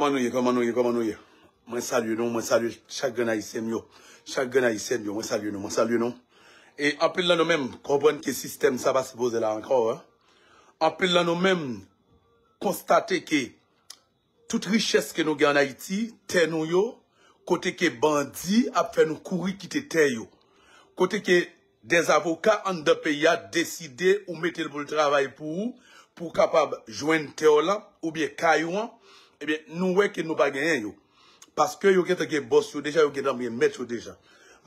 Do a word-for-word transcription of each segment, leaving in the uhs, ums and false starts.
Kòman nou ye, kòman nou ye, kòman nou ye? Mwen salye nou, mwen salye chak grenn ayisyen m yo. Chak grenn ayisyèn yo, mwen salye nou, mwen salye nou. E anpil nan nou menm konprann ke sistèm sa pa sipoze la ankò, en. Anpil nan nou menm konstate ke tout richès ke nou gen ann Ayiti, tè nou yo, kote ke bandi ap fè nou kouri kite tè yo. Kote ke dè zavoka anndan peyi a deside ou mete l pou l travay pou ou, pou w kapab jwenn tè w lan, oubyen kay ou an, ebyen, nou wè ke nou pa genyen yo. Paske yo gentan gen bòs yo deja, yo gentan gen mèt yo deja.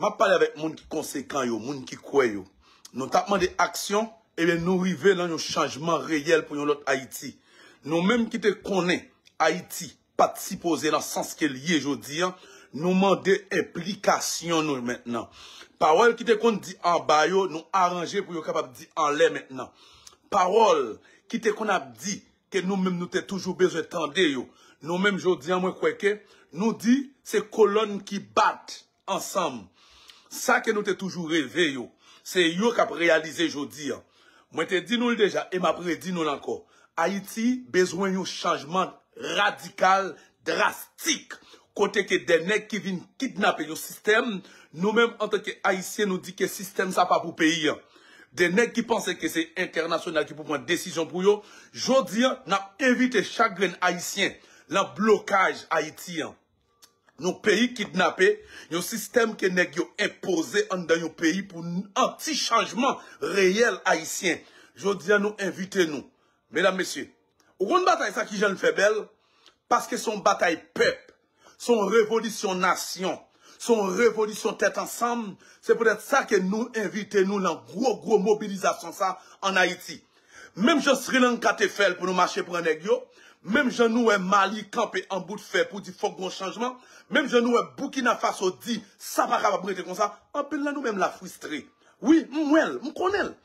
M ap pale avèk moun ki konsekan yo, moun ki kwè yo. Nou t ap mande aksyon, ebyen, nou rive nan yon chanjman reyèl pou yon lòt Ayiti. Nou menm ki te konnen Ayiti pa t sipoze nan sans ke l ye jodi a, nou mande enplikasyon nou mentnan. Pawòl ki te konn di anba yo, nou aranje pou yo kapab di anlè mentnan. Pawòl ki te konn ap di ke nou menm nou te toujou bezwen tande yo. Nou menm jodi a, mwen kwè ke nou di se kolòn ki bat ansanm. Sa ke nou te toujou reve yo, se yo k ap reyalize jodi a. Mwen te di nou l deja e m ap redi nou l ankò. Ayiti bezwen yon chanjman radikal, drastik. Kote ke dè nèg ki vin kidnape yon sistèm, nou menm antanke Ayisyen, nou di ke sistèm sa pa pou peyi a. Dè nèg ki panse ke se entènasyonal ki pou pran desizyon pou yo, jodi a, n ap envite chak grenn Ayisyen lan blokaj Ayiti an. Yon peyi kidnape, yon sistèm ke nèg yo enpoze anndan yon peyi pou n-, anti chanjman reyèl ayisyen. Jodi a, nou envite nou. Medam, mesye, ou konn batay sa kijan l fè bèl? Paske se yon batay pèp. Se yon revolisyon nasyon. Se yon revolisyon tèt ansanm. Se poutèt sa ke nou envite nou lan gwo, gwo mobilizasyon sa ann Ayiti. Menm jan Sri Lanka te fè l pou nou mache pran nèg yo, menm jan nou wè Mali kanpe an bout fè pou di fòk gon chanjman, menm jan nou wè Burkina Faso di sa pa kapab rete konsa, anpil nan nou menm la fristre. Wi, m wè l, m konnen l.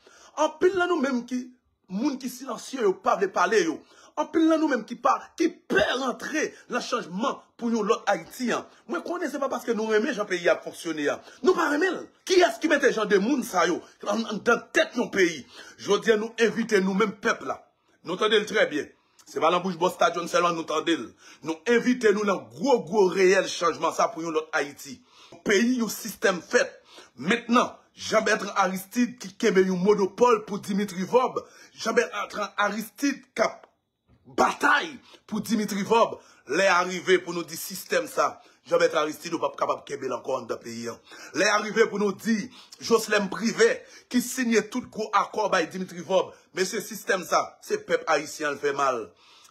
Anpil nan nou menm ki, moun ki silansye yo, pa vle pale yo. Anpil nan nou menm ki pa, ki pè rantre lan chanjman pou yon lòt Ayiti an. Mwen konnen se pa paske nou renmen jan peyi a ap fonksyone a. Nou pa renmen l. Kiyès ki mete jan de moun sa yo an, anndan tèt yon peyi? Jodi a, nou envite nou menm pèp la. Nou tande l trè byen. Se pa lan bouch Busta John sèlman nou tande l. Nou envite nou lan gwo, gwo reyèl chanjman sa pou yon lòt Ayiti. Peyi, yon sistèm fèt. Mentnan, Jean Bertrand Aristide ki kenbe yon monopòl pou Dimitri Vorbe. Jean Bertrand Aristide k ap batay pou Dimitri Vorbe. Lè a rive pou nou di sistèm sa, Jean Bertrand Aristide, ou p ap kapab kenbe l ankò anndan peyi an. Lè a rive pou nou di Jocelerme Privert ki siyen tout gwo akò bay Dimitri Vorbe. Mesye, sistèm sa, se pèp ayisyen an l fè mal.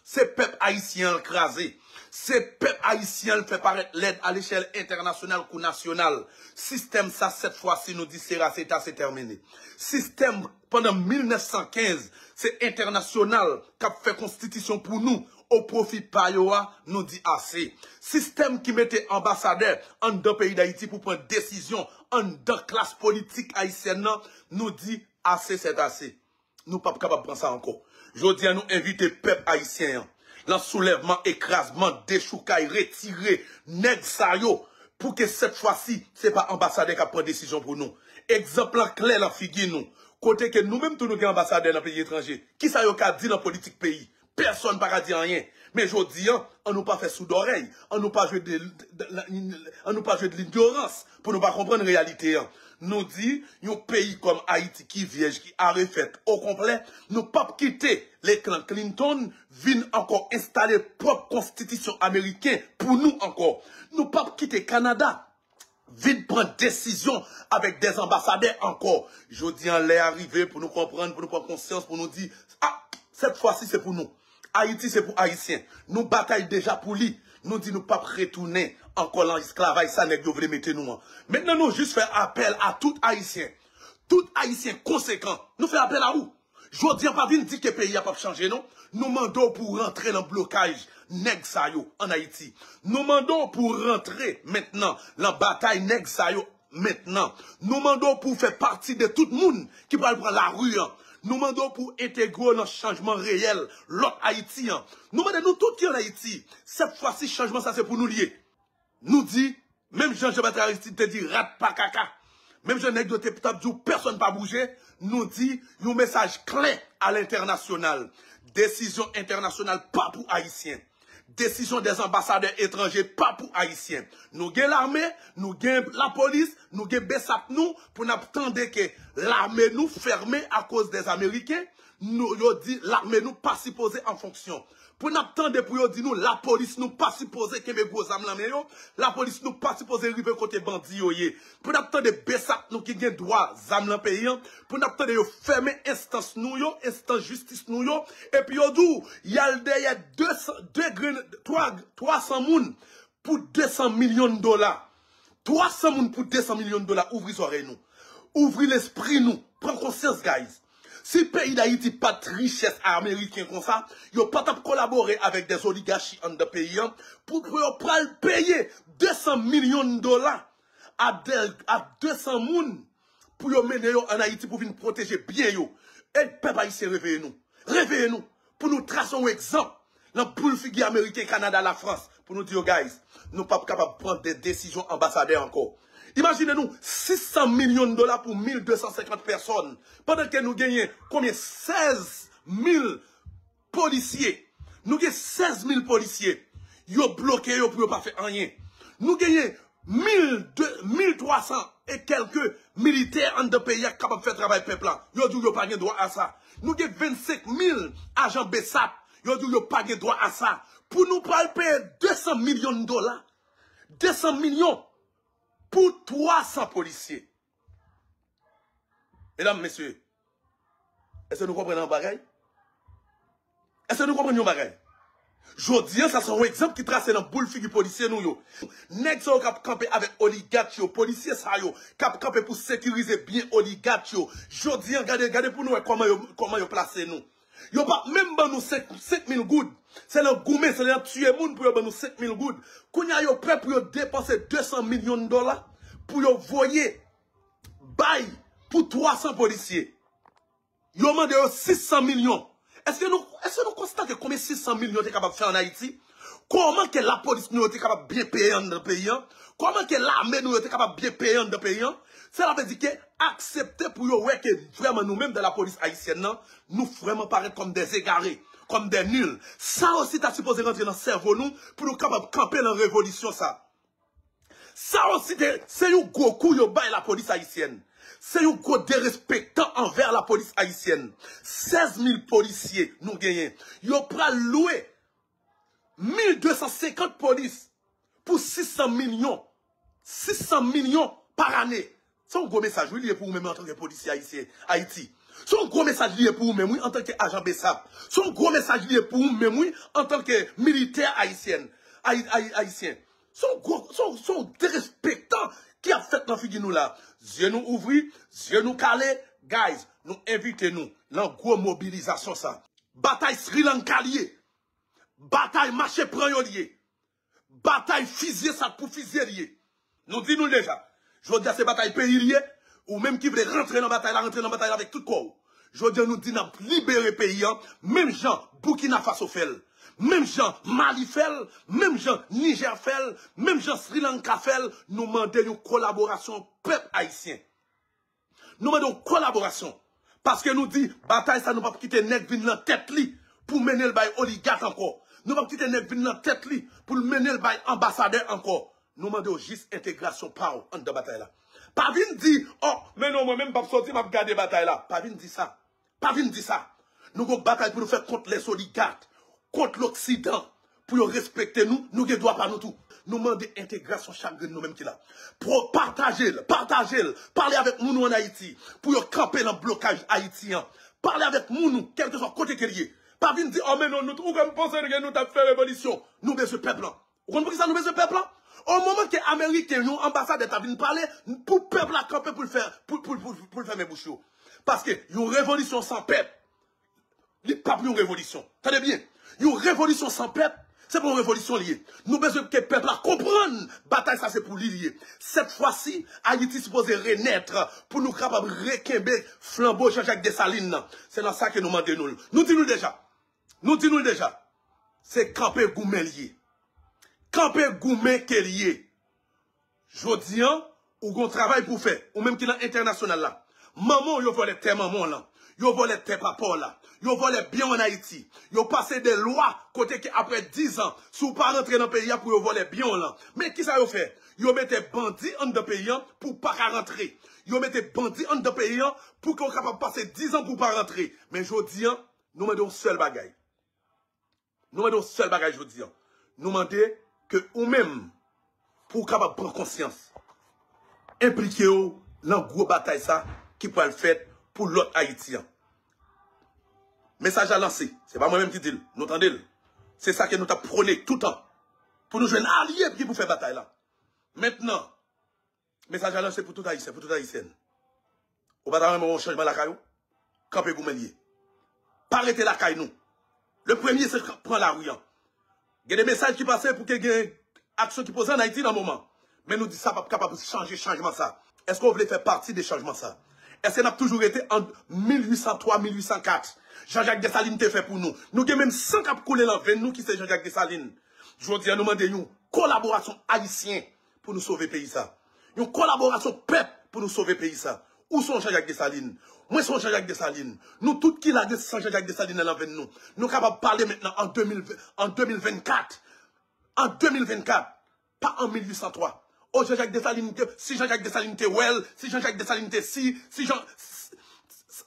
Se pèp ayisyen an l kraze. Se pèp ayisyen an l fè parèt lèd a lechèl entènasyonal kou nasyonal. Sistèm sa, sèt fwa si nou di sera, seta, se tèmine. Sistèm pandan mil nèf san kenz, se entènasyonal k ap fè konstitisyon pou nou, o pwofi pa yo a, nou di ase. Sistèm ki mete anbasadè anndan peyi Dayiti pou pran desizyon anndan klas politik ayisyèn nan, nou di ase, sèt ase. Nou p ap kapab pran sa ankò. Jodi a, nou envite pèp ayisyen an, lan soulèvman, ekrazman, dechoukay, retire nèg sa yo, pou ke sèt fwa si, se pa anbasadè k ap pran desizyon pou nou. Egzanp lan klè lan figi nou. Kote ke nou menm tou nou gen anbasadè nan peyi etranje. Kisa yo ka di lan politik peyi? Pèsòn pa ka di anyen. Men jodi a, an nou pa fè soudòrèy, an nou pa jwe de, de, de, an nou pa jwe de lignorans pou nou pa konprann reyalite an. Nou di, yon peyi kòm Ayiti ki vyèj, ki arefèt okonplè, nou p ap kite le klan Clinton vin ankò enstale pwòp konstitisyon ameriken pou nou ankò. Nou p ap kite Kanada vin pran desizyon avèk dè anbasadè ankò. Jodi a, lè a rive pou nou konprann, pou nou pran konsyans, pou nou di, a, sèt fwa si se pou nou. Ayiti se pou Ayisyen. Nou batay deja pou li. Nou di nou p ap retounen ankò lan esklavaj sa nèg yo vle mete nou an. Mentnan nou jis fè apèl a tout Ayisyen. Tout Ayisyen konsekan. Nou fè apèl a ou. Jodi a pa vin di ke peyi a p ap chanje non. Nou mande w pou w rantre lan blokaj nèg sa yo ann Ayiti. Nou mande w pou w rantre mentnan lan batay nèg sa yo mentnan. Nou mande w pou w fè pati de tout moun ki pral pran lari an. Nou mande w pou w entegre w lan chanjman reyèl lòt Ayiti an. Nou mande nou tout ki ann Ayiti, sèt fwa si chanjman sa se pou nou l ye. Nou di, menm jan Jean Bertrand Aristide te di rat pa kaka, menm jan nèg yo te t ap di w pèsòn pa bouje, nou di yon mesaj klè a lentènasyonal. Desizyon entènasyonal pa pou Ayisyen. Desizyon dè anbasadè etranje pa pou Ayisyen. Nou gen lame, nou gen lapolis, nou gen besap nou pou n ap tande ke lame nou fèmen akoz dè Ameriken. Nou, yo di lame nou pa sipoze an fonksyon. Pou n ap tande pou yo di nou lapolis nou pa sipoze kenbe gwo zam nan men yo, lapolis nou pa sipoze rive kote bandi yo ye. Pou n ap tande besap nou ki gen dwa zam nan peyi an, pou n ap tande yo fèmen enstans nou yo, enstans jistis nou yo, epi yo di w y al dèyè de san, de grenn, twa, twa san moun pou de san milyon dola. Twa san moun pou de san milyon dola, ouvri zòrèy nou. Ouvri lespri nou. Pran konsyans, guys. Si peyi Dayiti pa t richès ameriken konsa, yo pa t ap kolabore avèk dè oligachi anndan peyi an pou, pou yo pral peye de san milyon dola a de, a de san moun pou yo mennen yo ann Ayiti pou vin pwoteje byen yo. E pèp ayisyen, reveye nou. Reveye nou pou nou trase yon egzanp nan boul figi Ameriken, Kanada, Lafrans pou nou di yo, guys, nou p ap kapab pran de desizyon anbasadè ankò. Imajine nou, sis san milyon dola pou mil de san senkant pèsòn, pandan ke nou genyen konbyen? Sèz mil polisye. Nou gen sèz mil polisye. Yo bloke yo pou yo pa fè anyen. Nou genyen mil, de, mil twa san e kèlke militè anndan peyi a k kapab fè travay pèp la. Yo di w yo pa gen dwa a sa. Nou gen vennsenk mil ajan besap. Yo di w yo pa gen dwa a sa. Pou nou pral peye de san milyon dola. De san milyon pou twa san polisye. Medam, mesye, èske nou konprann yon bagay? Èske nou konprann yon bagay? Jodi an, sa se yon egzanp ki trase nan boul figi polisye nou yo. Nèg sa yo k ap kanpe avèk oligach yo, polisye sa yo k ap kanpe pou sekirize byen oligach yo. Jodi an, gade, gade pou nou wè kòman yo, kòman yo plase nou. Yo p ap menm ban nou senk, senk mil goud. Se nan goumen, se nan tiye moun pou yo ban nou senk mil goud. Kounye a, yo prè pou yo depanse de san milyon dola pou yo voye bay pou twa san polisye. Yo mande yo sis san milyon. Èske nou, èske nou konstate konbyen sis san milyon te kapab fè ann Ayiti? Kòman ke lapolis nou yo te kapab byen peye anndan peyi an? Kòman ke lame nou yo te kapab byen peye anndan peyi an? Sela vle di ke aksepte pou yo wè ke vrèman nou menm dan lapolis ayisyèn nan, nou vrèman parèt kòm dè egare, kòm dè nil. Sa osi ta sipoze rantre nan sèvo nou pou nou kapab kanpe nan revolisyon sa. Sa osi te, se yon gwo kou yo bay lapolis ayisyèn. Se yon gwo derespektan anvè lapolis ayisyèn. Sèz mil polisye nou genyen. Yo pral lwe mil de san senkant polis pou sis san milyon. Sis san milyon pa ane. Se yon gwo mesaj, wi, li ye pou ou menm antanke polisye ayisyen, Ayiti. Se yon gwo mesaj li ye pou ou menm, wi, antanke ajan besap. Se yon gwo mesaj li ye pou ou menm, wi, antanke militè ayisyèn, ayi-, ayi-, ayisyen. Se yon gwo, se yon, se yon derespektan ki ap fèt nan figi nou la. Zye nou ouvri, zye nou kale. Guys, nou envite nou nan gwo mobilizasyon sa. Batay Sri Lanka li ye. Batay mache pran yo li ye. Batay fizye sa k pou fizye li ye. Nou di nou l deja. Jodi a se batay peyi li ye. Ou menm ki vle rantre nan batay la, rantre nan batay la avèk tout kò w. Jodi a nou di n ap libere peyi an, menm jan Burkina Faso fè l, menm jan Mali fè l, menm jan Nijè fè l, menm jan Sri Lanka fè l. Nou mande yon kolaborasyon pèp ayisyen. Nou mande yon kolaborasyon. Paske nou di, batay sa nou p ap kite nèg vin nan tèt li pou mennen l bay oligach ankò. Nou p ap kite nèg vin nan tèt li pou l mennen l bay anbasadè ankò. Nou mande w jis entegrasyon pa w anndan batay la. Pa vin di, oh, men non, mwen menm m p ap sòti, m ap gade batay la. Pa vin di sa. Pa vin di sa. Nou gon batay pou nou fè kont lèzoligach, kont Loksidan, pou yo respekte nou, nou gen dwa pa nou tou. Nou mande entegrasyon chak grenn nou menm ki la. Pwo-, pataje l, pataje l, pale avèk moun ou ann Ayiti, pou yo kanpe nan blokaj Ayiti an. Pale avèk moun ou, kèlkeswa kote ke l ye. Pa vin di, oh, men non, nou, ou konn panse ke nou t ap fè revolisyon. Nou bezwen pèp lan. Ou konn poukisa nou bezwen pèp lan? O moman ke Ameriken, yon anbasadè ta vin pale, pou pèp la kanpe pou l fè, pou, pou, pou, pou l fèmen bouch yo. Paske yon revolisyon san pèp, li p ap yon revolisyon. Tande byen, yon revolisyon san pèp, se pa yon revolisyon li ye. Nou bezwen ke pèp la konprann batay sa se pou li li ye. Sèt fwa si, Ayiti sipoze renèt pou nou kapab rekenbe flanbo Jean Jacques Dessalines nan. Se nan sa ke nou mande nou l. Nou di nou l deja. Nou di nou l deja. Se kanpe goumen li ye. Kanpe goumen ke li ye. Jodi an, ou gon travay pou fè. Ou menm ki nan entènasyonal la. Manman w yo vòlè tè manman w lan. Yo vòlè tè papa w la. Yo vòlè byen w ann Ayiti. Yo pase de lwa kote ke apre diz an, si w pa rantre nan peyi a, pou yo vòlè byen w lan. Men kisa yo fè? Yo mete bandi anndan peyi an pou w pa ka rantre. Yo mete bandi anndan peyi an pou ke w kapab pase diz an pou w pa rantre. Men jodi an, nou mande yon sèl bagay. Nou mande yon sèl bagay jodi an. Nou mande ke ou menm, pou w kapab pran konsyans, enplike w lan gwo batay sa ki pral fèt pou lòt Ayiti an. Mesaj la lanse. Se pa mwen menm ki di l. Nou tande l. Se sa ke nou t ap pwone toutan. Pou nou jwenn alye ki pou fè batay la. Mentnan, mesaj la lanse pou tout Ayisyen, pou tout Ayisyèn. Ou pa ta renmen wè yon chanjman lakay ou? Kanpe goumen l ye. Pa rete lakay nou. Le premye se pran lari an. Gen de mesaj ki pase pou ke gen aksyon ki poze ann Ayiti nan moman. Men nou di sa p ap kapab chanje chanjman sa. Èske w vle fè pati de chanjman sa? Èske n ap toujou rete an mil uit san twa, mil uit san kat? Jean-Jacques Dessalines te fè pou nou. Nou gen menm san k ap koule lan venn nou ki se Jean-Jacques Dessalines. Jodi an nou mande yon kolaborasyon ayisyen pou nou sove peyi sa. Yon kolaborasyon pèp pou nou sove peyi sa. Ou se yon Jean-Jacques Dessalines. Mwen se yon Jean-Jacques Dessalines. Nou tout ki la gen san Jean-Jacques Dessalines nan venn nou. Nou kapab pale mentnan an de mil ven, an de mil vennkat. An de mil vennkat. Pa an mil uit san twa. O Jean-Jacques Dessalines, te- si Jean-Jacques Dessalines te wè l, si Jean-Jacques Dessalines te si, si Jean, si,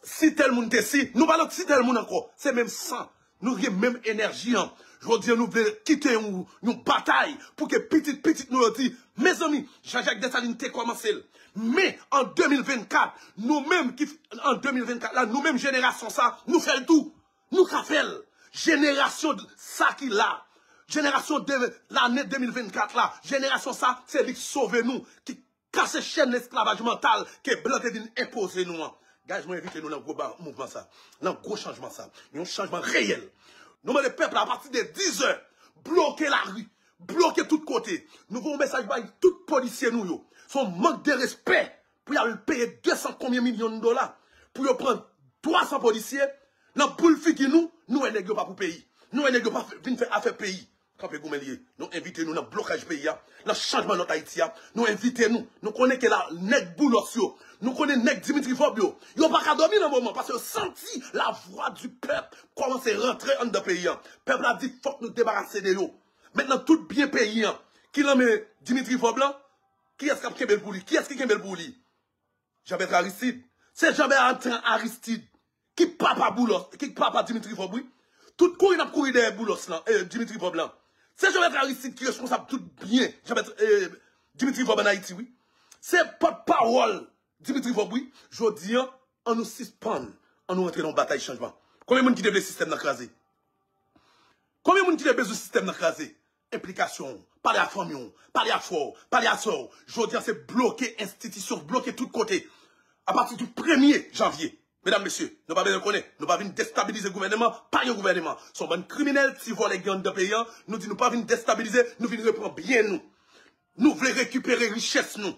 si tèl moun te si, nou pa nan si tèl moun ankò. Se menm san. Nou gen menm enèji an. Jodi an, nou vle kite yon, yon batay pou ke pitit pitit nou yo di, mezanmi, Jean-Jacques Dessalines te kòmanse l. Men, an de mil vennkat, nou menm ki, an de mil vennkat la, nou menm jenerasyon sa, nou fè l tou. Nou ka fè l. Jenerasyon sa ki la, jenerasyon de lane de mil vennkat la, jenerasyon sa, se li k sove nou, ki kase chèn esklavaj mantal ke blan te vin enpoze nou an. Guys, mwen envite nou nan gwo ba- mouvman sa, nan gwo chanjman sa. Yon chanjman reyèl. Nou mande pèp la, apati de diz è, bloke lari, bloke tout kote. Nou voye yon mesaj bay tout polisye nou yo. Se yon mank de respè pou y al peye de san konbyen milyon dola pou yo pran twa san polisye. Nan boul figi nou, nou wè nèg yo pa pou peyi. Nou wè nèg yo pa vin fè afè peyi. Kanpe goumen l ye. Nou envite nou nan blokaj peyi a, nan chanjman lòt Ayiti a. Nou envite nou. Nou konnen ke la, nèg Boulos yo, nou konnen nèg Dimitri Vorbe yo, yo pa ka dòmi nan moman, paske yo santi la voix du peuple kòmanse rantre anndan peyi a. Pèp la di fòk nou debarase de yo. Mentnan, tout byen peyi a ki nan men Dimitri Vorbe lan, kiyès k ap kenbe l pou li? Kiyès ki kenbe l pou li? Jean Bertrand Aristide. Se Jean Bertrand Aristide ki papa Boulos, ki papa Dimitri Vorbe, wi. Tout kouri n ap kouri dèyè Boulos lan, eh, Dimitri Vorbe lan. Se Jean Bertrand Aristide ki responsab tout byen Jean Bertrand, eh, Dimitri Vorbe ann Ayiti, wi. Se pòtpawòl Dimitri Vorbe, wi. Jodi an, an nou sispann, an nou rantre nan yon batay chanjman. Konbyen moun ki te vle sistèm nan kraze? Konbyen moun ki te bezwen sistèm nan kraze? Enplikasyon w, pale a fanmi w, pale a frè w, pale a sè w. Jodi an se bloke enstitisyon, bloke tout kote. Apati di premye janvye, medam, mesye, nou pa bezwen konnen, nou pa vin destabilize gouvèneman, pa gen gouvèneman. Se yon bann kriminèl, ti vòlè ki anndan peyi an, nou di nou pa vin destabilize, nou vin repran byen nou. Nou vle rekipere richès nou.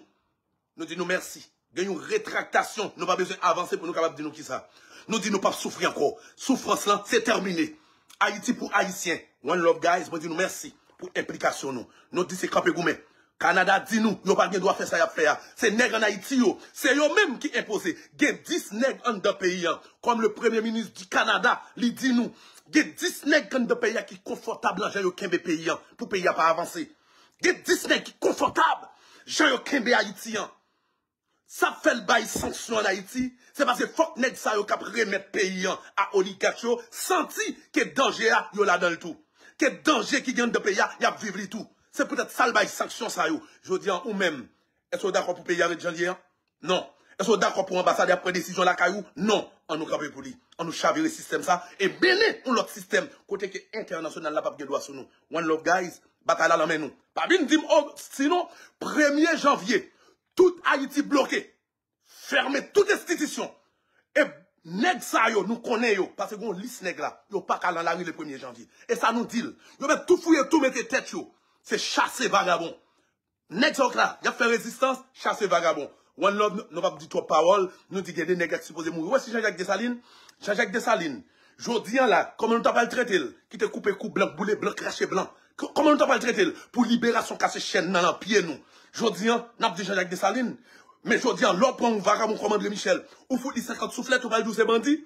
Nou di nou mèsi. Gen yon retraktasyon. Nou pa bezwen avanse pou nou kapab di nou kisa. Nou di nou p ap soufri ankò. Soufrans lan, se tèmine. Ayiti pou Ayisyen. One love, guys. Mwen di nou mèsi pou enplikasyon nou. Nou di se kanpe goumen. Kanada di nou, yo pa gen dwa fè sa y ap fè a. Se nèg ann Ayiti yo. Se yo menm ki enpoze. Gen dis nèg anndan peyi an. Kòm le premye minis di Kanada, li di nou, gen dis nèg anndan peyi a ki konfòtab lan jan yo kenbe peyi an, pou peyi a pa avanse. Gen dis nèg ki konfòtab jan yo kenbe Ayiti an. Sa fè l bay sanksyon ann Ayiti, se paske fòk nèg sa yo k ap remèt peyi an a oligach yo santi ke danje a, yo ladan l tou. Ke danje ki gen anndan peyi a, y ap viv li tou. Se poutèt sa l bay sanksyon sa yo. Jodi an, ou menm, èske w dakò pou peyi a ret jan l ye an? Non. Èske w dakò pou anbasadè a pran desizyon lakay ou? Non. An nou kanpe pou li. An nou chavire sistèm sa e mennen yon lòt sistèm kote ke entènasyonal la p ap gen dwa sou nou. One love, guys. Batay la nan men nou. Pa vin di m, oh, sinon, premye janvye, tout Ayiti bloke. Fèmen tout enstitisyon. E nèg sa yo, nou konnen yo, paske gen yon lis nèg la, yo pa ka nan lari le premye janvye. E sa nou di l. Yo mèt tou fouye, tou mete tèt yo. Se chase vagabon. Nèg sa yo k la, y ap fè rezistans, chase vagabon. One love, nou, nou p ap di twòp pawòl, nou di gen de nèg k sipoze mouri. Ou wè si Jean-Jacques Dessalines, Jean-Jacques Dessalines, jodi an la, kòman nou ta pral trete l, ki te koupe kou blan, boule blan, krache blan? K-, kòman nou ta pral trete l pou liberasyon kase chèn nan, nan pye nou? Jodi an, n ap di Jean-Jacques Dessalines, men jodi an, lè w pran yon vagabon kòm André Michel, ou fout li senkant souflèt, ou pral di w se bandi?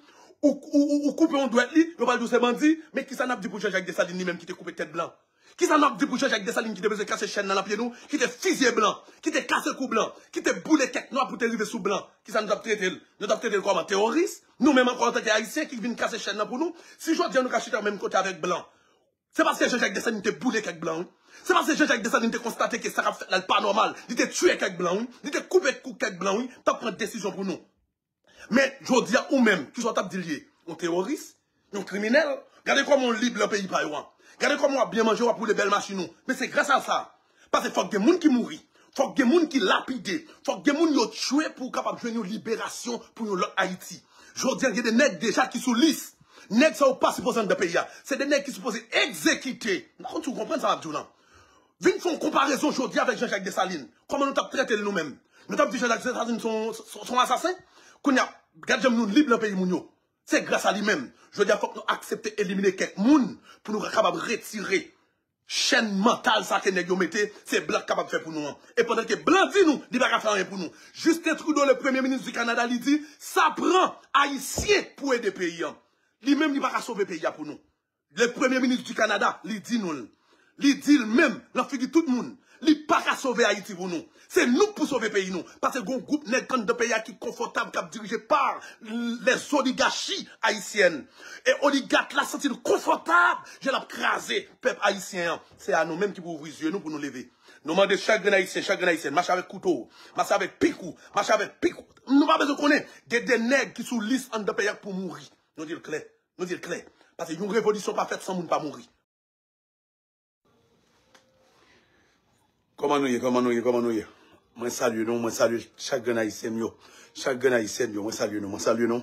Ou, ou, ou, ou koupe yon dwèt li, yo pral di w se bandi, men kisa n ap di pou Jean-Jacques Dessalines li menm ki te koupe tèt blan? Kisa n ap di pou Jean-Jacques Dessalines ki te bezwen kase chèn nan nan pye nou, ki te fizye blan, ki te kase kou blan, ki te boule kèk nwa pou te rive sou blan? Kisa nou t ap trete l? Nou t ap trete l kòman? Teworis? Nou menm ankò antanke Ayisyen ki vin kase chèn nan pou nou? Si jodi a nou ka chita menm kote avèk blan, se paske Jean-Jacques Dessalines te boule kèk blan, wi. Se paske Jean-Jacques Dessalines te konstate ke sa k ap fèt la, l pa nòmal. Li te tiye kèk blan, wi. Li te koupe kou kèk blan, wi. T ap pran desizyon pou nou. Men, jodi a, ou menm, kisa w t ap di l ye? Yon teworis? Yon kriminèl? Gade kòman w lib lan peyi pa yo an. Gade kòman w ap byen manje, w ap woule bèl machin ou. Men se gras a sa. Paske fòk gen moun ki mouri. Fòk gen moun ki lapide. Fòk gen moun yo tchwe pou w kapab jwenn yon liberasyon pou yon lòt Ayiti. Jodi a, gen de nèg deja ki sou lis. Nèg sa yo pa sipoze anndan peyi a. Se de nèg ki sipoze egzekite. M pa konn si w konprann sa m ap di w lan. Vin fè yon konparezon jodi a avèk Jean-Jacques Dessalines. Kòman nou t ap trete l nou menm? Nou t ap di Jean-Jacques Dessalines se yon, se yon asasen? Kounye a, gad jan nou lib lan peyi moun yo. Se gras a li menm. Jodi a, fòk nou aksepte elimine kèk moun pou nou kapab retire chèn mantal sa ke nèg yo mete, se blan k kapab fè pou nou an. E pandan ke blan di nou, li pa ka fè anyen pou nou. Justin Trudeau, le premye minis di Kanada, li di, sa pran Ayisyen pou ede peyi an. Li menm, li pa ka sove peyi a pou nou. Le premye minis di Kanada, li di nou l. Li di l menm, lan figi tout moun. Li pa ka sove Ayiti pou nou. Se nou k pou sove peyi nou. Paske gon gwoup nèg anndan peyi a ki konfòtab, k ap dirije pa les oligarchies haïtiennes. E oligak la santi l konfòtab, jan l ap kraze pèp ayisyen an. Se a nou menm ki pou ouvri zye nou pou nou leve. Nou mande chak grenn Ayisyen, chak grenn Ayisyèn, mache avèk kouto w, mache avèk pik ou, mache avèk pik ou. Nou pa bezwen konnen, gen de nèg ki sou lis anndan peyi a k pou mouri. Nou di l klè. Nou di l klè. Paske yon revolisyon pa fèt san moun pa mouri. Kòman nou ye, kòman nou ye, kòman nou ye? Mwen salye nou, mwen salye chak grenn Ayisyen m yo. Chak grenn Ayisyèn yo, mwen salye nou, mwen salye nou.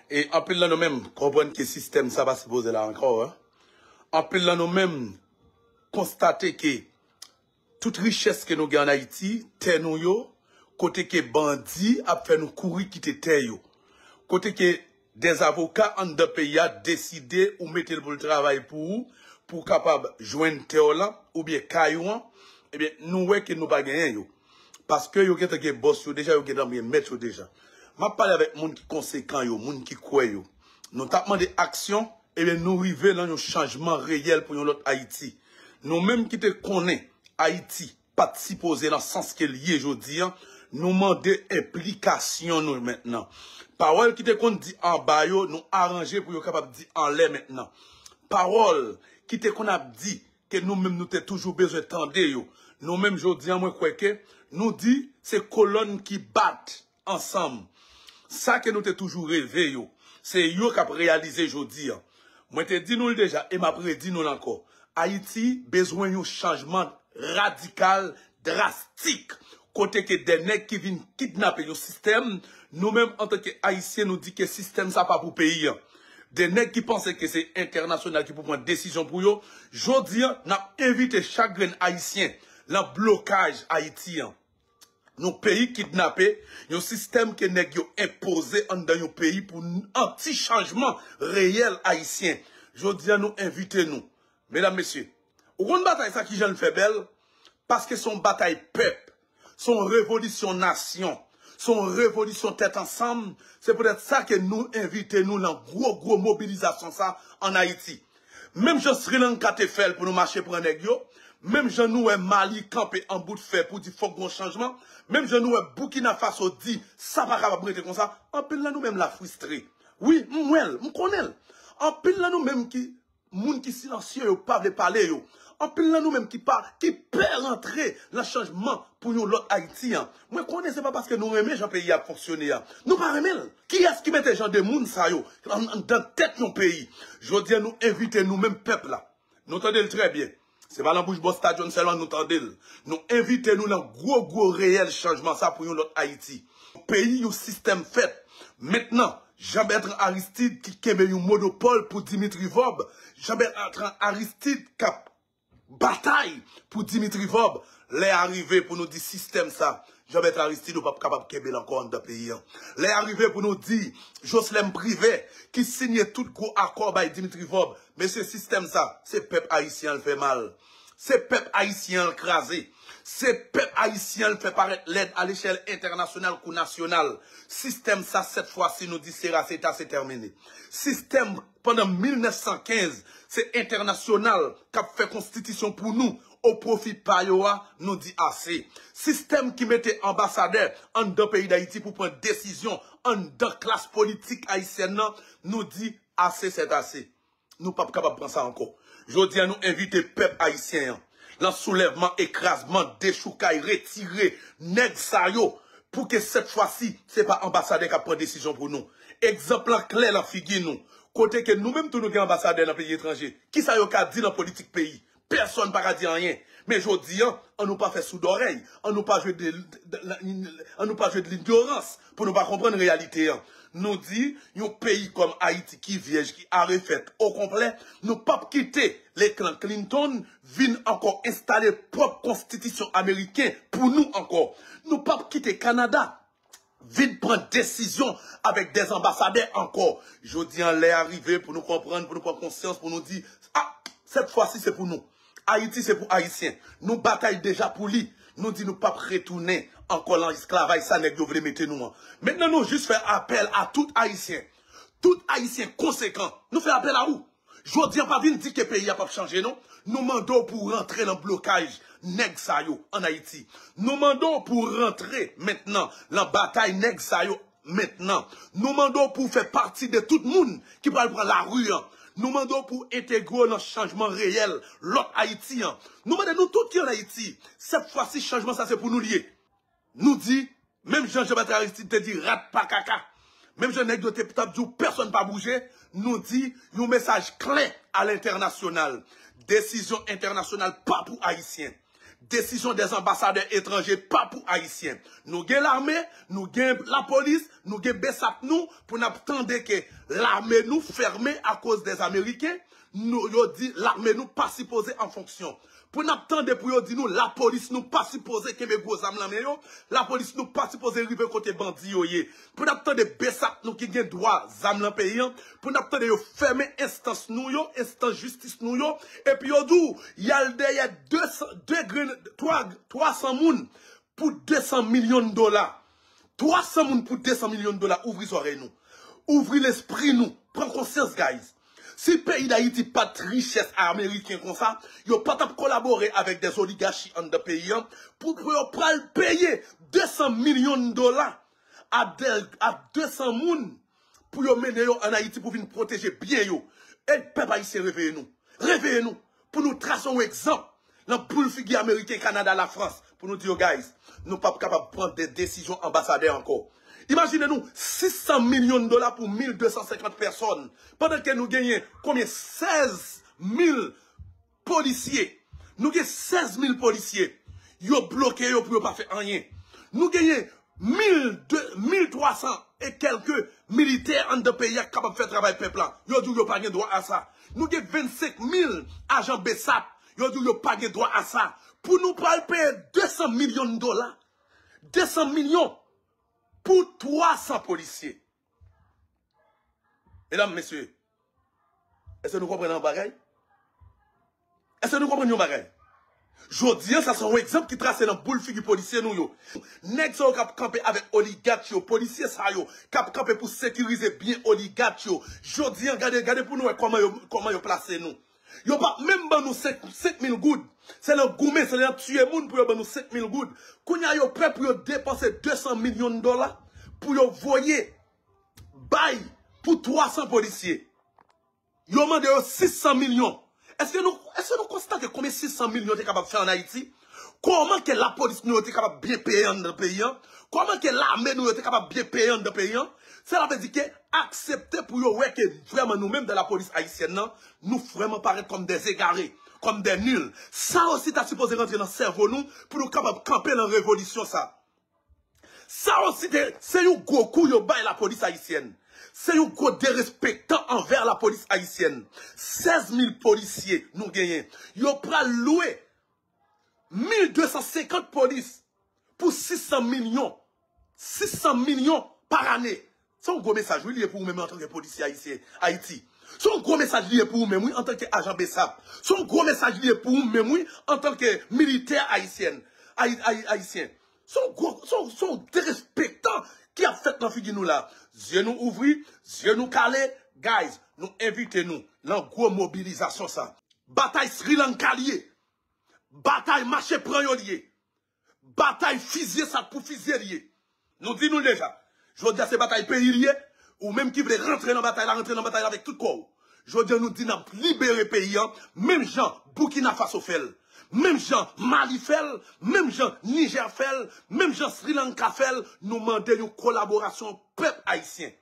E anpil nan nou menm konprann ke sistèm sa pa sipoze la ankò, en. Anpil nan nou menm konstate ke tout richès ke nou gen ann Ayiti, tè nou yo, kote ke bandi ap fè nou kouri kite tè yo. Kote ke dè avoka anndan peyi a deside ou mete l pou l travay pou ou, pou w kapab jwenn tè w lan, oubyen kay ou an, ebyen, nou wè ke nou pa genyen yo. Paske yo gentan gen bòs yo deja, yo gentan gen mèt yo deja. M ap pale avèk moun ki konsekan yo, moun ki kwè yo. Nou t ap mande aksyon, ebyen, nou rive nan yon chanjman reyèl pou yon lòt Ayiti. Nou menm ki te konnen Ayiti pa t sipoze nan sans ke l ye jodi a, nou mande enplikasyon nou mentnan. Pawòl ki te konn di anba yo, nou aranje pou yo kapab di anlè mentnan. Pawòl ki te konn ap di ke nou menm nou te toujou bezwen tande yo. Nou menm jodi a, mwen kwè ke nou di se kolòn ki bat ansanm. Sa ke nou te toujou reve yo, se yo k ap reyalize jodi a. Mwen te di nou l deja e m ap redi nou l ankò. Ayiti bezwen yon chanjman radikal, drastik, kote ke de nèg ki vin kidnape yon sistèm, nou menm antanke Ayisyen nou di ke sistèm sa pa pou peyi an. De nèg ki panse ke se entènasyonal ki pou pran desizyon pou yo, jodi a n ap envite chak grenn Ayisyen lan blokaj Ayiti an. Yon peyi kidnape, yon sistèm ke nèg yo enpoze anndan yon peyi pou n-, anti chanjman reyèl ayisyen. Jodi a nou envite nou. Medam, mesye, ou konn batay sa kijan l fè bèl? Paske se yon batay pèp. Se yon revolisyon nasyon. Se yon revolisyon tèt ansanm. Se poutèt sa ke nou envite nou lan gwo, gwo mobilizasyon sa ann Ayiti. Menm jan Sri Lanka te fè l pou nou mache pran nèg yo, menm jan nou wè Mali kanpe an bout fè pou di fòk gon chanjman, menm jan nou wè Burkina Faso di sa pa kapab rete konsa, anpil nan nou menm la fristre. Wi, m wè l, m konnen l. Anpil nan nou menm ki, moun ki silansye yo pa vle pale yo. Anpil nan nou menm ki pa, ki pè rantre lan chanjman pou yon lòt Ayiti an. Mwen konnen se pa paske nou renmen jan peyi a ap fonksyone a. Nou pa renmen l. Kiyès ki mete jan de moun sa yo an, anndan tèt yon peyi? Jodi a nou envite nou menm pèp la. Nou tande l trè byen. Se pa lan bouch Busta John sèlman nou tande l. Nou envite nou lan gwo, gwo reyèl chanjman sa pou yon lòt Ayiti. Peyi yon sistèm fèt. Mentnan, Jean Bertrand Aristide ki kenbe yon monopòl pou Dimitri Vorbe. Jean Bertrand Aristide k ap batay pou Dimitri Vorbe. Lè a rive pou nou di sistèm sa, Jean Bertrand Aristide, ou p ap kapab kenbe l ankò anndan peyi an. Lè a rive pou nou di Jocelerme Privert ki siyen tout gwo akò bay Dimitri Vorbe. Mesye, sistèm sa, se pèp ayisyen an l fè mal. Se pèp ayisyen an l kraze. Se pèp ayisyen an l fè parèt lèd alechèl entènasyonal kou nasyonal. Sistèm sa, sèt fwa si nou di se rase ta se tèmine. Sistèm pandan mil nèf san kenz, se entènasyonal k ap fè konstitisyon pou nou, o pwofi pa yo a, nou di ase. Sistèm ki mete anbasadè anndan peyi Dayiti pou pran desizyon anndan klas politik ayisyèn nan, nou di ase sèt ase. Nou p ap kapab pran sa ankò. Jodi a, nou envite pèp ayisyen an, lan soulèvman, ekrazman, dechoukay, retire nèg sa yo, pou ke sèt fwa si, se pa anbasadè k ap pran desizyon pou nou. Egzanp lan klè lan figi nou. Kote ke nou menm tou nou gen anbasadè nan peyi etranje. Kisa yo ka di lan politik peyi? Pèsonn pa ka di anyen. Men jodi an, an nou pa fè soudòrèy, an nou pa jwe de, de, de, an nou pa jwe de lignorans pou nou pa konprann reyalite an. Nou di, yon peyi kòm Ayiti ki vyèj, ki arefèt okonplè, nou p ap kite le klan Clinton vin ankò enstale pwòp konstitisyon ameriken pou nou ankò. Nou p ap kite Kanada vin pran desizyon avèk dè anbasadè ankò. Jodi an, lè a rive pou nou konprann, pou nou pran konsyans, pou nou di, ah, sèt fwa si se pou nou. Ayiti se pou Ayisyen. Nou batay deja pou li. Nou di nou p ap retounen ankò lan esklavaj sa nèg yo vle mete nou an. Mentnan nou jis fè apèl a tout Ayisyen. Tout Ayisyen konsekan. Nou fè apèl a ou. Jodi an pa vin di ke peyi a p ap chanje non. Nou mande w pou w rantre lan blokaj nèg sa yo ann Ayiti. Nou mande w pou w rantre mentnan lan batay nèg sa yo mentnan. Nou mande w pou w fè pati de tout moun ki pral pran lari an. Nou mande w pou w entegre w lan chanjman reyèl lòt Ayiti an. Nou mande nou tout ki ann Ayiti, sèt fwa si chanjman sa se pou nou li ye. Nou di, menm jan Jean Bertrand Aristide te di rat pa kaka, menm jan nèg yo te t ap di w pèsonn pa bouje, nou di yon mesaj klè a lentènasyonal. Desizyon entènasyonal pa pou Ayisyen. Desizyon dè anbasadè etranje pa pou Ayisyen. Nou gen lame, nou gen lapolis, nou gen besap nou pou n ap tande ke lame nou fèmen akoz dè Ameriken. Nou, yo di lame nou pa sipoze an fonksyon. Pou n ap tande pou yo di nou lapolis nou pa sipoze kenbe gwo zam lan men yo, lapolis nou pa sipoze rive kote bandi yo ye. Pou n ap tande besap nou ki gen dwa zam lan peyi an, pou n ap tande yo fèmen enstans nou yo, enstans jistis nou yo, epi yo di w y al dèyè de san, de grenn, twa, twa san moun pou de san milyon dola. Twa san moun pou de san milyon dola, ouvri zòrèy nou. Ouvri lespri nou. Pran konsyans, guys. Si peyi Dayiti pa t richès ameriken konsa, yo pa t ap kolabore avèk dè oligachi anndan peyi an pou, pou yo pral peye de san milyon dola a de, a de san moun pou yo mennen yo ann Ayiti pou vin pwoteje byen yo. E pèp ayisyen, reveye nou. Reveye nou pou nou trase yon egzanp lan boul figi ameriken, Kanada, Lafrans, pou nou di yo, guys, nou p ap kapab pran de desizyon anbasadè ankò. Imajine nou, sis san milyon dola pou mil de san senkant pèsòn, pandan ke nou genyen konbyen? Sèz mil polisye. Nou gen sèz mil polisye. Yo bloke yo pou yo pa fè anyen. Nou genyen mil de, mil twa san e kèlke militè anndan peyi a k kapab fè travay pèp la. Yo di w yo pa gen dwa a sa. Nou gen vennsenk mil ajan besap. Yo di w yo pa gen dwa a sa. Pou nou pral peye de san milyon dola. De san milyon pou twa san polisye. Medam, mesye, èske nou konprann yon bagay? Èske nou konprann yon bagay? Jodi an, sa se yon egzanp ki trase nan boul figi polisye nou yo. Nèg sa yo k ap kanpe avèk oligach yo, polisye sa yo k ap kanpe pou sekirize byen oligach yo. Jodi an, gade, gade pou nou wè kòman yo, kòman yo plase nou. Yo p ap menm ban nou senk, senk mil goud. Se nan goumen, se nan tiye moun pou yo ban nou senk mil goud. Kounye a, yo prè pou yo depanse de san milyon dola pou yo voye bay pou twa san polisye. Yo mande yo sis san milyon. Èske nou, èske nou konstate konbyen sis san milyon te kapab fè ann Ayiti? Kòman ke lapolis nou yo te kapab byen peye anndan peyi an? Kòman ke lame nou yo te kapab byen peye anndan peyi an? Sela vle di ke aksepte pou yo wè ke vrèman nou menm dan lapolis ayisyèn nan, nou vrèman parèt kòm dè egare, kòm dè nil. Sa osi ta sipoze rantre nan sèvo nou pou nou kapab kanpe lan revolisyon sa. Sa osi te, se yon gwo kou yo bay lapolis ayisyèn. Se yon gwo derespektan anvè lapolis ayisyèn. Sèz mil polisye nou genyen. Yo pral lwe mil de san senkant polis pou sis san milyon. Sis san milyon pa ane. Se yon gwo mesaj, wi, li ye pou ou menm antanke polisye ayisyen, Ayiti. Se yon gwo mesaj li ye pou ou menm, wi, antanke ajan besap. Se yon gwo mesaj li ye pou ou menm, wi, antanke militè ayisyèn. Ayi- Ayi- Ayisyen. Se yon gwo, se yon- se yon derespektan ki ap fèt nan figi nou la. Zye nou ouvri, zye nou kale. Guys, nou envite nou nan gwo mobilizasyon sa. Batay Sri Lanka l ye. Batay mache pran yo l ye. Batay fizye sa k pou fizye l ye. Nou di nou l deja. Jodi a se batay peyi l ye. Ou menm ki vle rantre nan batay la, rantre nan batay la avèk tout kò w. Jodi a nou di n ap libere peyi an, menm jan Burkina Faso fè l, menm jan Mali fè l, menm jan Niger fè l, menm jan Sri Lanka fè l. Nou mande yon kolaborasyon pèp ayisyen.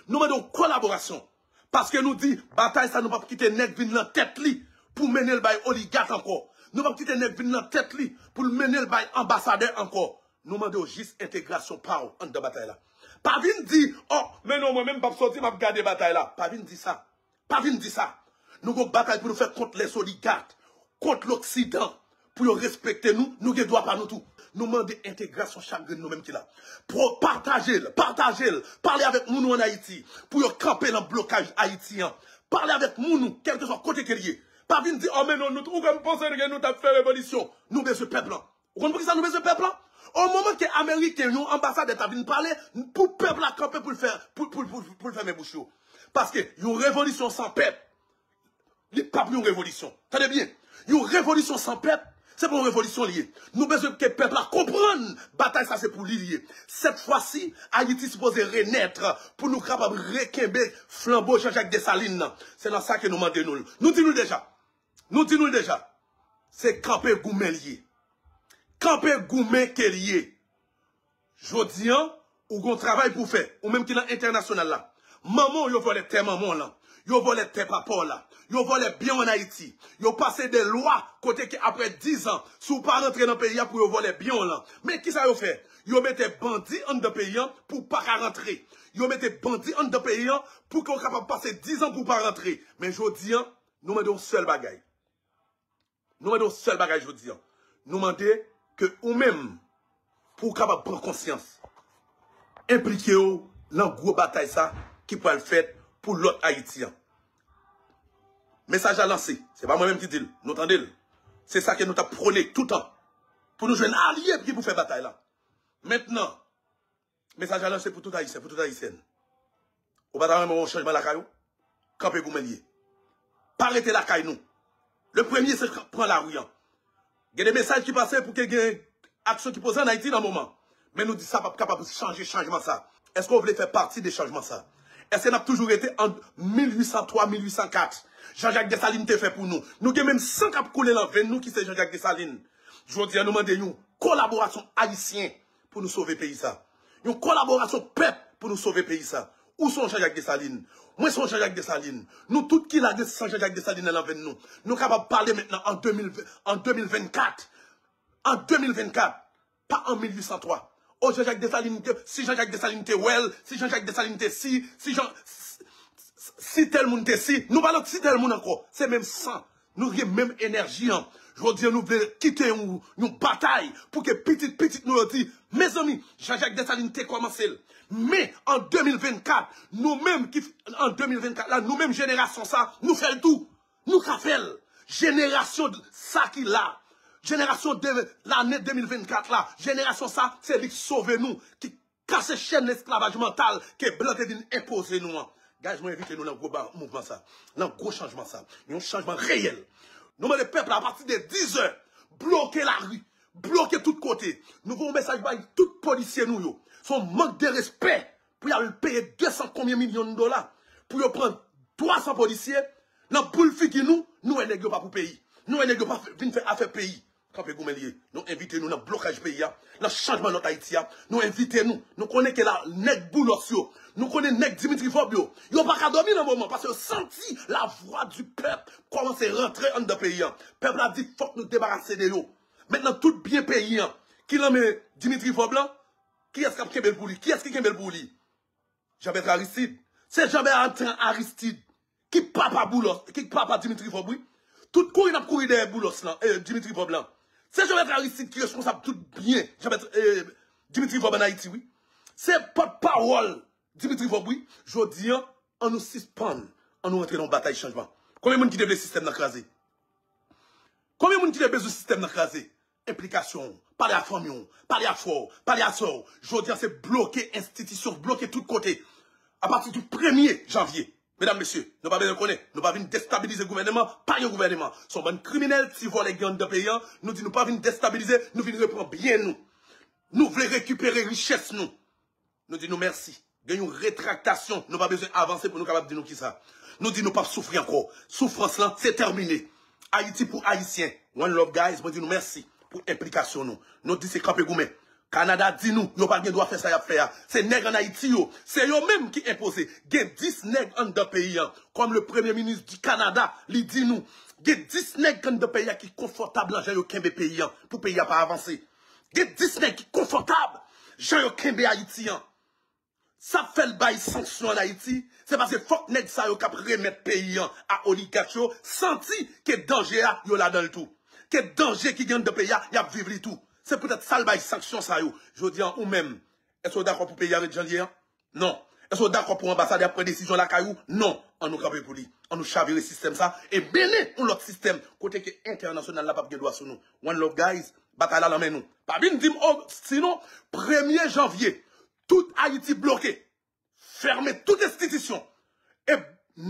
Nou mande yon kolaborasyon. Paske nou di, batay sa nou p ap kite nèg vin nan tèt li pou mennen l bay oligat ankò. Nou p ap kite nèg vin nan tèt li pou l mennen l bay anbasadè ankò. Nou mande w jis entegrasyon pa w anndan batay la. Pa vin di, oh, men non, mwen menm m p ap soti, m ap gade batay la. Pa vin di sa. Pa vin di sa. Nou gon batay pou nou fè kont lèzoligat, kont Loksidan, pou yo respekte nou, nou gen dwa pa nou tou. Nou mande entegrasyon chak grenn nou menm ki la. Pataje l, pataje l, pale avèk moun ou ann Ayiti, pou yo kanpe nan blokaj Ayiti an. Pale avèk moun ou, kèlkeswa kote ke l ye. Pa vin di, oh, men non, nou, ou konn panse ke nou t ap fè revolisyon. Nou bezwen pèp lan. Ou konn poukisa nou bezwen pèp lan? O moman ke Ameriken, yon anbasadè ta vin pale, pou pèp la kanpe pou l fè, pou, pou, pou, pou l fèmen bouch yo. Paske yon revolisyon san pèp, li p ap yon revolisyon. Tande byen, yon revolisyon san pèp, se pa yon revolisyon li ye. Nou bezwen ke pèp la konprann batay sa se pou li li ye. Sèt fwa si, Ayiti sipoze renèt pou nou kapab rekenbe flanbo Jean Jacques Dessalines nan. Se nan sa ke nou mande nou l. Nou di nou l deja. Nou di nou l deja. Se kanpe goumen li ye. Kanpe goumen ke li ye. Jodi an, ou gon travay pou w fè, ou menm ki nan entènasyonal la. Manman w, yo vòlè tè manman w lan. Yo vòlè tè papa w la. Yo vòlè byen w ann Ayiti. Yo pase de lwa kote ke apre diz an, si w pa rantre nan peyi a, pou yo vòlè byen w lan. Men kisa yo fè? Yo mete bandi anndan peyi an pou w pa ka rantre. Yo mete bandi anndan peyi an pou ke w kapab pase diz an pou w pa rantre. Men jodi an, nou mande yon sèl bagay. Nou mande yon sèl bagay jodi an. Nou mande ke ou menm, pou w kapab pran konsyans, enplike w nan gwo batay sa ki pral fèt pou lòt Ayiti an. Mesaj la lanse. Se pa mwen menm ki di l. Nou tande l. Se sa ke nou t ap pwone toutan. Pou nou jwenn alye ki pou fè batay la. Mentnan, mesaj la lanse pou tout Ayisyen, pou tout Ayisyèn. Ou pa ta renmen wè yon chanjman lakay ou? Kanpe goumen l ye. Pa rete lakay nou. Le premye se pran lari an. Gen de mesaj ki pase pou ke gen aksyon ki poze ann Ayiti nan moman. Men nou di sa p ap kapab chanje chanjman sa. Èske w vle fè pati de chanjman sa? Èske n ap toujou rete an mil uit san twa, mil uit san kat? Jean Jacques Dessalines te fè pou nou. Nou gen menm san k ap koule nan venn nou ki se Jean Jacques Dessalines. Jodi a nou mande yon kolaborasyon ayisyen pou nou sove peyi sa. Yon kolaborasyon pèp pou nou sove peyi sa. Ou se yon Jean Jacques Dessalines. Mwen se yon Jean Jacques Dessalines. Nou tout ki la gen san Jean Jacques Dessalines nan venn nou. Nou kapab pale mentnan an de mil, an de mil vennkat. An de mil vennkat. Pa an mil uit san twa. O Jean Jacques Dessalines, te- si Jean Jacques Dessalines te wè l, si Jean Jacques Dessalines te si, si Jean, si, si tèl moun te si, nou pa nan si tèl moun ankò. Se menm san. Nou gen menm enèji an. Jodi a nou vle kite yon, yon batay pou ke pitit pitit nou yo di, mezanmi, Jean Jacques Dessalines te kòmanse l. Men an de mil vennkat, nou menm ki, an de mil vennkat la, nou menm jenerasyon sa, nou fè l tou. Nou ka fè l. Jenerasyon sa ki la, jenerasyon de lane de mil vennkat la, jenerasyon sa, se li k sove nou, ki kase chèn lesklavaj mantal ke blan te vin enpoze nou an. Guys, mwen envite nou nan gwo ba- mouvman sa, nan gwo chanjman sa, yon chanjman reyèl. Nou mande pèp la, apati de diz è, bloke lari, bloke tout kote. Nou voye yon mesaj bay tout polisye nou yo. Se yon mank de respè pou y al peye de san konbyen milyon dola pou yo pran twa san polisye. Nan boul figi nou, nou wè nèg yo pa pou peyi. Nou wè nèg yo pa vin fè afè peyi. Kanpe goumen l ye. Nou envite nou nan blokaj peyi a, nan chanjman lòt Ayiti a. Nou envite nou. Nou konnen ke la nèg Boulos yo, nou konnen nèg Dimitri Vorbe yo, yo pa ka dòmi nan moman paske yo santi la voix du peuple kòmanse rantre anndan peyi a. Pèp la di fòk nou debarase de yo. Mentnan tout byen peyi a ki nan men Dimitri Vorbe lan, kiyès k ap kenbe l pou li? Kiyès ki kenbe l pou li? Jean Bertrand Aristide. Se Jean Bertrand Aristide ki papa Boulos, ki papa Dimitri Vorbe, wi. Tout kouri n ap kouri dèyè Boulos lan, eh, Dimitri Vorbe lan. Se Jean Bertrand Aristide ki responsab tout byen Jean Bertrand, eh, Dimitri Vorbe ann Ayiti, wi. Se pòtpawòl Dimitri Vorbe, wi. Jodi an, an nou sispann, an nou rantre nan yon batay chanjman. Konbyen moun ki te vle sistèm nan kraze? Konbyen moun ki te bezwen sistèm nan kraze? enplikasyon w, pale a fanmi w, pale a frè w, pale a sè w. Jodi a se bloke enstitisyon, bloke tout kote. Apati di premye janvye, medam, mesye, nou pa bezwen konnen, nou pa vin destabilize gouvèneman, pa gen gouvèneman. Se yon bann kriminèl, ti vòlè ki anndan peyi a, nou di nou pa vin destabilize, nou vin repran byen nou. Nou vle rekipere richès nou. Nou di nou mèsi. Gen yon retraktasyon. Nou pa bezwen avanse pou nou kapab di nou kisa. Nou di nou p ap soufri ankò. Soufrans lan, se tèmine. Ayiti pou Ayisyen. One love, guys. Mwen di nou mèsi pou enplikasyon nou. Nou di se kanpe goumen. Kanada di nou, yo pa gen dwa fè sa y ap fè a. Se nèg ann Ayiti yo. Se yo menm ki enpoze. Gen dis nèg anndan peyi a. Kòm le premye minis di Kanada, li di nou, gen dis nèg anndan peyi a ki konfòtab nan jan yo kenbe peyi a, pou peyi a pa avanse. Gen dis nèg ki konfòtab jan yo kenbe Ayiti a. Sa fè l bay sanksyon ann Ayiti, se paske fòk nèg sa yo k ap remèt peyi a a oligach yo santi ke danje a, yo ladan l tou. Ke danje ki gen anndan peyi a, y ap viv li tou. Se poutèt sa l bay sanksyon sa yo. Jodi a, ou menm, èske w dakò pou peyi a ret jan l ye a? Non. Èske w dakò pou anbasadè a pran desizyon lakay ou? Non. Ann nou kanpe pou li. Ann nou chavire sistèm sa e mennen yon lòt sistèm kote ke entènasyonal la p ap gen dwa sou nou. One love, guys. Batay la nan men nou. Pa vin di m, oh, sinon, premye janvye, tout Ayiti bloke. Fèmen tout enstitisyon. E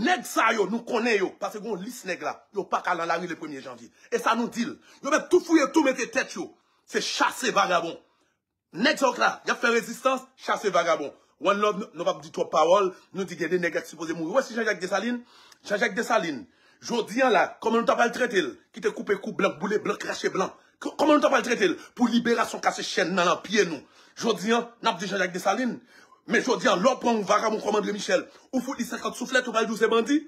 nèg sa yo, nou konnen yo, paske gen yon lis nèg la, yo pa ka nan lari le premye janvye. E sa nou di l. Yo mèt tou fouye, tou mete tèt yo. Se chase vagabon. Nèg sa yo k la, y ap fè rezistans, chase vagabon. One love, nou, nou p ap di twòp pawòl, nou di gen de nèg k sipoze mouri. Ou wè si Jean Jacques Dessalines, Jean Jacques Dessalines, jodi a la, kòman nou ta pral trete l, ki te koupe kou blan, boule blan, krache blan? K-, kòman nou ta pral trete l pou liberasyon kase chèn nan, nan pye nou? Jodi a, n ap di Jean Jacques Dessalines, men jodi a, lè w pran yon vagabon kòm André Michel, ou fout li senkant souflèt, ou pral di w se bandi,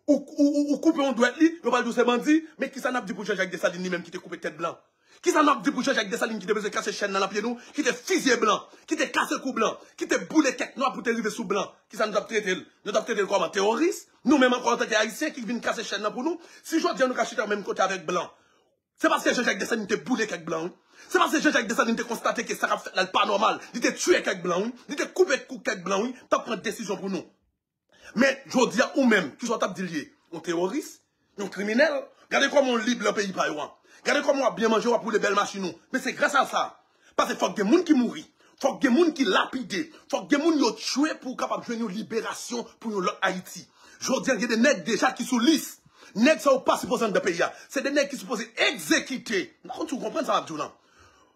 ou, ou, ou, ou koupe yon dwèt li, yo pral di w se bandi, men kisa n ap di pou Jean Jacques Dessalines li menm ki te koupe tèt blan? Kisa n ap di pou Jean Jacques Dessalines ki te bezwen kase chèn nan nan pye nou, ki te fizye blan, ki te kase kou blan, ki te boule kèk nwa pou te rive sou blan? Kisa nou t ap trete l? Nou t ap trete l kòman? Teworis? Nou menm ankò antanke Ayisyen ki vin kase chèn nan pou nou? Si jodi a nou ka chita menm kote avèk blan, se paske Jean Jacques Dessalines te boule kèk blan, wi. Se paske Jean Jacques Dessalines te konstate ke sa k ap fèt la, l pa nòmal. Li te tiye kèk blan, wi. Li te koupe kou kèk blan, wi. T ap pran desizyon pou nou. Men, jodi a, ou menm, kisa w t ap di l ye? Yon teworis? Yon kriminèl? Gade kòman w lib nan peyi pa yo an. Gade kòman w ap byen manje, w ap woule bèl machin ou. Men se gras a sa. Paske fòk gen moun ki mouri. Fòk gen moun ki lapide. Fòk gen moun yo tchwe pou w kapab jwenn yon liberasyon pou yon lòt Ayiti. Jodi a, gen de nèg deja ki sou lis. Nèg sa yo pa sipoze anndan peyi a. Se de nèg ki sipoze egzekite. M pa konn si w konprann sa m ap di w lan.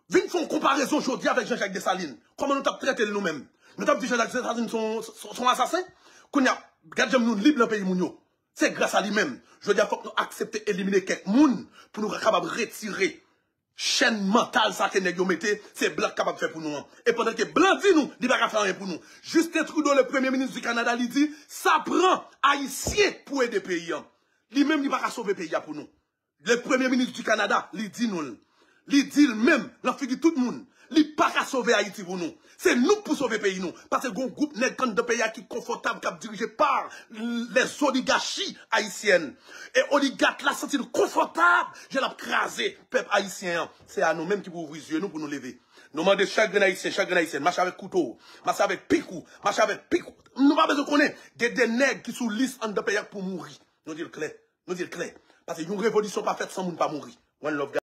Vin fè yon konparezon jodi a avèk Jean Jacques Dessalines. Kòman nou t ap trete l nou menm? Nou t ap di Jean Jacques Dessalines se yon, se yon, se yon asasen? Kounye a, gad jan nou lib nan peyi moun yo. Se gras a li menm. Jodi a, fòk nou aksepte elimine kèk moun pou nou kapab retire chèn mantal sa ke nèg yo mete, se blan k kapab fè pou nou an. E pandan ke blan di nou, li pa ka fè anyen pou nou. Justin Trudeau, le premye minis di Kanada, li di, sa pran Ayisyen pou ede peyi an. Li menm, li pa ka sove peyi a pou nou. Le premye minis di Kanada, li di nou l. Li di l menm, nan figi tout moun. Li pa ka sove Ayiti pou nou. Se nou k pou sove peyi nou. Paske gon gwoup nèg anndan peyi a ki konfòtab, k ap dirije pa les oligarchies haïtiennes. E oligach la santi l konfòtab, jan l ap kraze pèp ayisyen an. Se a nou menm ki pou ouvri zye nou pou nou leve. Nou mande chak grenn Ayisyen, chak grenn Ayisyèn, mache avèk kouto w, mache avèk pik ou, mache avèk pik ou. Nou pa bezwen konnen. Gen de nèg ki sou lis anndan peyi a k pou mouri. Nou di l klè. Nou di l klè. Paske yon revolisyon pa fèt san moun pa mouri. One love, guys.